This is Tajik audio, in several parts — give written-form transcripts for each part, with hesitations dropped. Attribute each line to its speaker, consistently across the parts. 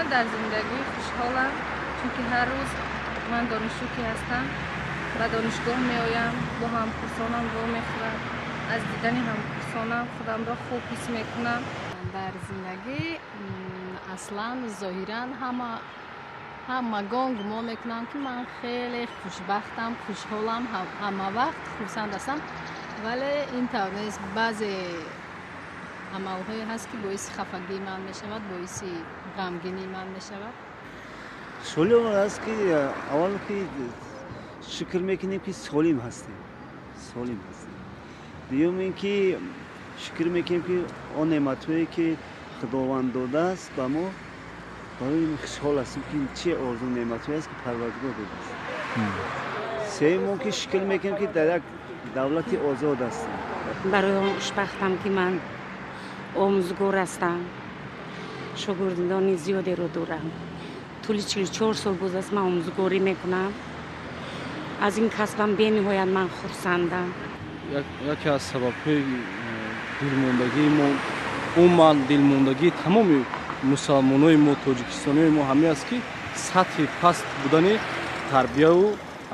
Speaker 1: Ман дар зиндагӣ хушҳолам, чунки ҳар рӯз ман донишҷӯ ки ҳастам, ба донишгоҳ меоям, бо ҳамкурсонам вомехӯрам. Аз дидани ҳамкурсонам худамро хуб ҳис мекунам.
Speaker 2: Дар зиндагӣ аслан зоҳиран ҳамагон гумон мекунанд, ки ман хеле хушбахтам, хушҳолам, ҳама вақт хурсанд ҳастам, вале ин тавр нест. Баъзе амалҳое ҳаст, ки боиси хафагии ман мешавад, боиси ғамгинии ман мешавад.
Speaker 3: Хушҳолӣ он аст, ки аввал ки шукр мекунем, ки солим ҳастем, солим ҳастем. Дуюм ин ки шукр мекунем, ки он неъматҳое, ки Худованд додааст ба мо, барои ин хушҳол ҳастем, ки чӣ орзу неъматҳое аст, ки Парвардигор додааст. Сеюм он ки шукр мекунем, ки дар як давлати озод ҳастем.
Speaker 4: Барои он хушбахтам, ки ман омӯзгор ҳастам, шогирдони зиёдеро дорам. Тӯли 44 сол боз аст, ман омӯзгорӣ мекунам. Аз ин касбам бениҳоят ман хурсандам.
Speaker 5: Яке аз сабабҳои дилмондагии мо, умуман дилмондагии тамоми мусалмонои мо, тоҷикистониёи мо ҳамин аст, ки сатҳи паст будани тарбияву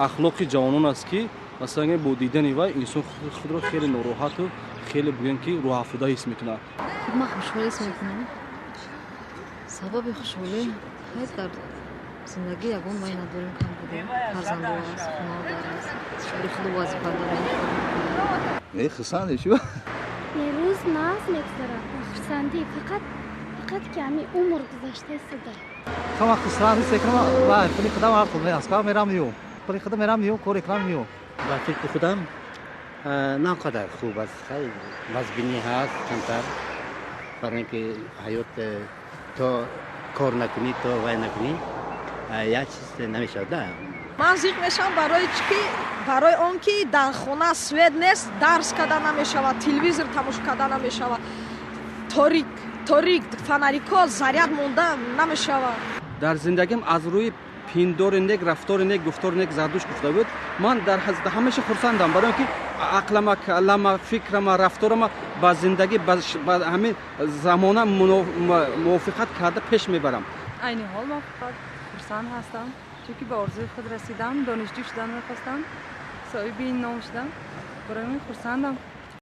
Speaker 5: ахлоқи ҷавонон аст, ки масалан бо дидани вай инсон худро хеле нороҳату хеле, бигӯем, ки рӯҳафтода ҳис мекунад.
Speaker 6: Ман хушҳол ҳис мекунам. Сабаби хушҳолӣ, ҳай, дар зиндагӣ ягон вай надорем, кам будем. Фарзандо аст, хонадар аст, шуғли худу вазифа дорем.
Speaker 7: Э, хурсанде шу.
Speaker 8: Рӯз нағз мегузарад, бо хурсандӣ, фақат фақат ки ҳамин умр гузашта истода.
Speaker 9: Ҳама хурсанд ҳис мекунам ва пули худам ҳар хел Москва мерам, миём, пули худам мерам, миём, кор мекунам, миём.
Speaker 10: Ба фикри худам, на он қадар хуб аст. Хай, вазбинӣ ҳаст камтар, барои ин ки ҳаёт то кор накунӣ, то вай накунӣ, як чиз намешавад да.
Speaker 11: Ман зиқ мешавам, барои чӣ ки, барои он ки дар хона свет нест, дарс карда намешавад, телевизор тамошо карда намешавад, торик торик, фонарикҳо заряд монда намешавад.
Speaker 5: Дар зиндагим аз рӯи пиндори нек, рафтори нек, гуфтори нек Зардушт гуфта буд, ман дар ҳамеша хурсандам, барои он ки ақлама, калама, фикрама, рафторама ба зиндагӣ, ба ҳамин замона мувофиқат карда пеш мебарам.
Speaker 1: Айни ҳол ман фақат хурсанд ҳастам, чунки ба орзуи худ расидам. Донишҷӯ шудан мехостам, соҳиби ин ном шудам, барои ҳамин хурсандам.